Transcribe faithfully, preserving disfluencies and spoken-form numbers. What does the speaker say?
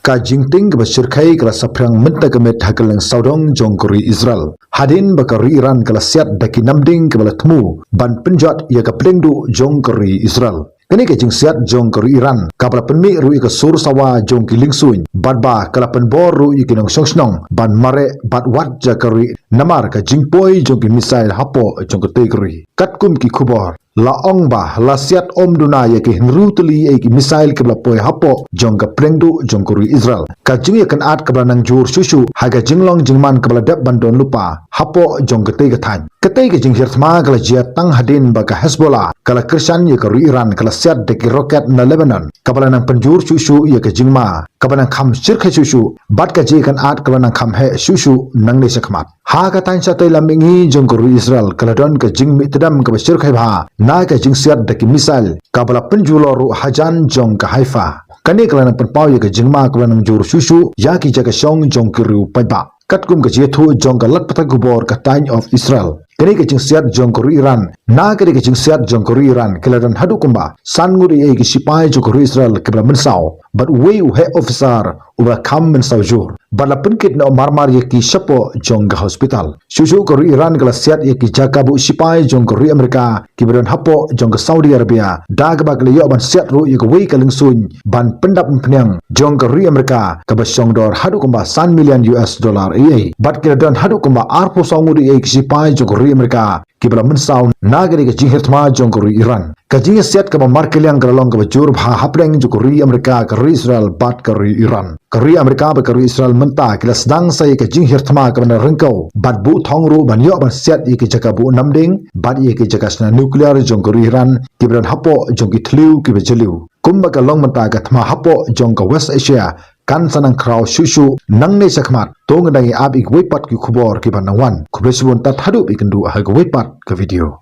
Ka jingtieng kaba shyrkhei ka la saphriang mynta ka miet ha kylleng sawdong jong ka ri Israel, hadien ba ka ri Iran ka la siat da ki namding kaba la thmu ban pynjot ïa ka pdeng duh jong ka ri Israel. Kane ka jingsiat jong ka ri Iran kaba la pynmih ruh ïa ka sur sawa jong ki liengsuiñ, bad ba ka la pynbor ruh ïa ki nongshong shnong ban mareh bad wad ïa ka ri, namar ka jingpoi jong ki missile hapoh jong katei ka ri. Katkum ki khubor, la ong ba la siat ym duna ïa ki hynriew tylli ïa ki missile kiba la poi hapoh jong ka pdeng duh jong ka ri Israel. Ka jingïakynad kaba la nang jur shuh shuh ha ka jinglong jingman kaba la dep ban don lypa hapoh jong katei ka thaiñ. Katei ka jinghiar thma ka la jia tang hadien ba ka Hezbollah ka la kyrshan ïa ka ri Iran ka la siat da ki rocket na Lebanon, kaba la nang pynjur shuh shuh ïa ka jingma kaba nang kham shyrkhei shuh shuh, bad ka jingïakynad ka la nang kham heh shuh shuh nangne shakhmat. Ha ka thaiñ shatei lam mihngi jong ka ri Israel ka la don ka jingmih tdem kaba shyrkhei bha na ka jingsiat da ki missile kaba la pynjulor ruh hajan jong ka Haifa. Kane ka la nang pynpaw ïa ka jingma kaba la nang jur shuh shuh ïa ki jaka shong jong ki riew paidbah. Katkum ka jingïathuh jong ka lad pathai khubor ka Times of Israel, kane ka jingsiat jong ka ri Iran, na kane ka jingsiat jong ka ri Iran ki la don haduh kumba san ngut ïa ki sipai jong ka ri Israel kiba la mynsaw, bad uwei u heh officer uba la kham mynsaw jur, bad la pynkit noh marmar ïa ki shapoh jong ka hospital. Shuh shuh ka ri Iran ka la siat ïa ki jaka buh sipai jong ka ri Amerika kiba don hapoh jong ka Saudi Arabia, da kaba ki la ïoh ban siat ruh ïa kawei ka liengsuiñ ban pyndap umphniang jong ka ri Amerika kaba shongdor haduh kumba san million U S dollar ei ei. Bad ki la don haduh kumba arphew saw ngut ei ei ki sipai jong ka ri Amerika kiba la mynsaw na kane ka jinghiar thma jong ka ri Iran. Ka jingïasiat kaba markylliang ka la long kaba jur bha hapdeng jong ka ri Amerika, ka ri Israel bad ka ri Iran. Ka ri Amerika bad ka ri Israel mynta ki la sdang sa ïa ka jinghiar thma kaba na ryngkew, bad buh thong ruh ban ïoh ban siat ïa ki jaka buh namding bad ïa ki jaka shna nuclear jong ka ri Iran kiba don hapoh jong ki thliew kiba jylliew. Kumba ka long mynta, ka thma hapoh jong ka West Asia kan sa nang khraw shuh shuh nangne shakhmat. To ngin dang ïa ap ïa kiwei pat ki khubor kiba nang wan. Khublei shibun, tad haduh ba ïakynduh ha kawei pat ka video.